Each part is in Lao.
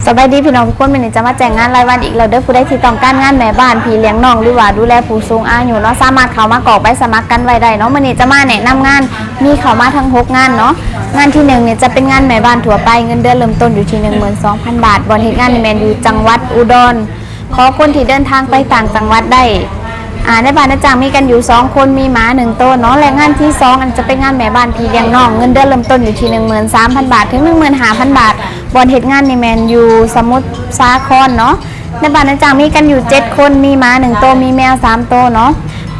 ສະບາຍດີພີ່ນ້ອງທຸກຄົນ, ມື້ນີ້ຈະມາແຈ້ງງານລາຍວັນອີກແລ້ວເດີ. ຜູ້ໃດທີ່ຕ້ອງການງານແມ່ບ້ານ, ພີ່ລ້ຽງນ້ອງ ຫຼືວ່າດູແລຜູ້ສູງອາຍຸເນາະ, ສາມາດເຂົ້າມາກອກໃບສະໝັກກັນໄວ້ໄດ້ເນາະ. ມື້ນີ້ຈະມາແນະນຳງານ ມີເຂົ້າມາທັງຫົກງານເນາະ. ງານທີໜຶ່ງນີ້ຈະເປັນງານແມ່ບ້ານທົ່ວໄປ, ເງິນເດືອນເລີ່ມຕົ້ນຢູ່ທີ່ໜຶ່ງໝື່ນສອງພັນບາດ, ບ່ອນເຮັດງານນີ້ແມ່ນຢູ່ຈັງຫວັດອຸດອນ. ຂໍຄົນທີ່ເດີນທາງໄປຕ່າງຈັງຫວັດໄດ້ ອ່າ ໃນບ້ານນາຈ້າງມີກັນຢູ່ສອງຄົນ, ມີໝາໜຶ່ງໂຕເນາະ. ແລະ ງານທີສອງ ອັນຈະເປັນງານແມ່ບ້ານພີ່ລ້ຽງນ້ອງ, ເງິນເດືອນເລີ່ມຕົ້ນຢູ່ທີ່ໜຶ່ງໝື່ນສາມພັນບາດ ເຖິງໜຶ່ງໝື່ນຫ້າພັນບາດ. ບ່ອນເຮັດງານນີ້ແມ່ນຢູ່ສະໝຸດສາຄອນເນາະ. ໃນບ້ານນາຈ້າງມີກັນຢູ່ເຈັດຄົນ, ມີໝາໜຶ່ງໂຕ, ມີແມວສາມໂຕເນາະ.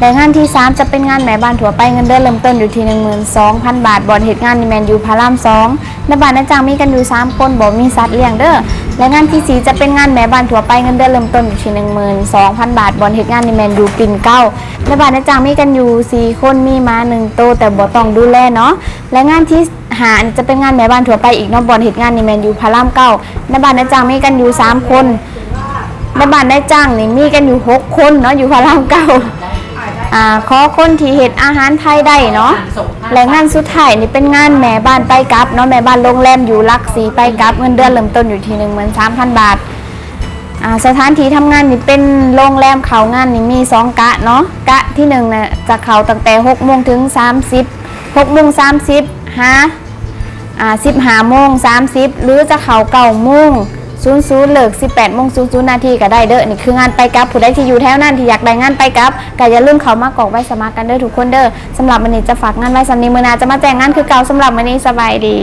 ແລະ ງານທີສາມ ຈະເປັນງານແມ່ບ້ານທົ່ວໄປ, ເງິນເດືອນເລີ່ມຕົ້ນຢູ່ທີ່ໜຶ່ງໝື່ນສອງພັນບາດ. ບ່ອນເຮັດງານນີ້ແມ່ນຢູ່ພະລາມສອງ. ໃນບ້ານນາຈ້າງມີກັນຢູ່ສາມຄົນ, ບໍ່ມີສັດລ້ຽງເດີ. ແລະ ງານທີສີ່ ຈະເປັນງານແມ່ບ້ານທົ່ວໄປ, ເງິນເດືອນເລີ່ມຕົ້ນຢູ່ທີ່ໜຶ່ງໝື່ນສອງພັນບາດ. ບ່ອນເຮັດງານນີ້ແມ່ນຢູ່ປິ່ນເກົ້າ. ໃນບ້ານນາຈ້າງມີກັນຢູ່ສີ່ຄົນ, ມີໝາໜຶ່ງໂຕ ແຕ່ບໍ່ຕ້ອງດູແລເນາະ. ແລະ ງານທີຫ້າ ຈະເປັນງານແມ່ບ້ານທົ່ວໄປອີກເນາະ, ບ່ອນເຮັດງານນີ້ແມ່ນຢູ່ພະລາມເກົ້າ. ໃນບ້ານນາຈ້າງມີກັນຢູ່ສາມຄົນ, ໃນບ້ານນາຈ້າງນີ້ມີກັນຢູ່ຫົກຄົນເນາະ, ຢູ່ພະລາມເກົ້າ. ອ່າ ຂໍຄົນທີ່ເຮັດອາຫານໄທໄດ້ເນາະ. ແລະ ງານສຸດທ້າຍນີ້ເປັນງານແມ່ບ້ານໄປກັບເນາະ, ແມ່ບ້ານໂຮງແຮມຢູ່ຫຼັກສີ່ໄປກັບ, ເງິນເດືອນເລີ່ມຕົ້ນຢູ່ທີ່ໜຶ່ງໝື່ນສາມພັນບາດ. ອ່າ ສະຖານທີ່ທຳງານນີ້ເປັນໂຮງແຮມ, ເຂົ້າງານນີ້ມີສອງກະເນາະ. ກະທີໜຶ່ງນະ ຈະເຂົ້າຕັ້ງແຕ່ຫົກໂມງເຖິງສາມສິບ, ຫົກໂມງສາມສິບ ຫາ ອ່າ ສິບຫ້າໂມງສາມສິບ ຫຼື ຈະເຂົ້າເກົ້າໂມງສູນສູນ ເລີກສິບແປດໂມງສູນສູນນາທີກໍໄດ້ເດີ. ນີ້ຄືງານໄປກັບ, ຜູ້ໃດທີ່ຢູ່ແຖວນັ້ນທີ່ຢາກໄດ້ງານໄປກັບ ກໍຢ່າລືມເຂົ້າມາກອກໃບສະໝັກກັນເດີທຸກຄົນເດີ. ສຳລັບມື້ນີ້ຈະຝາກງານໄວ້ສ່ຳນີ້, ມື້ໜ້າຈະມາແຈ້ງງານຄືເກົ່າ. ສຳລັບມື້ນີ້ສະບາຍດີ.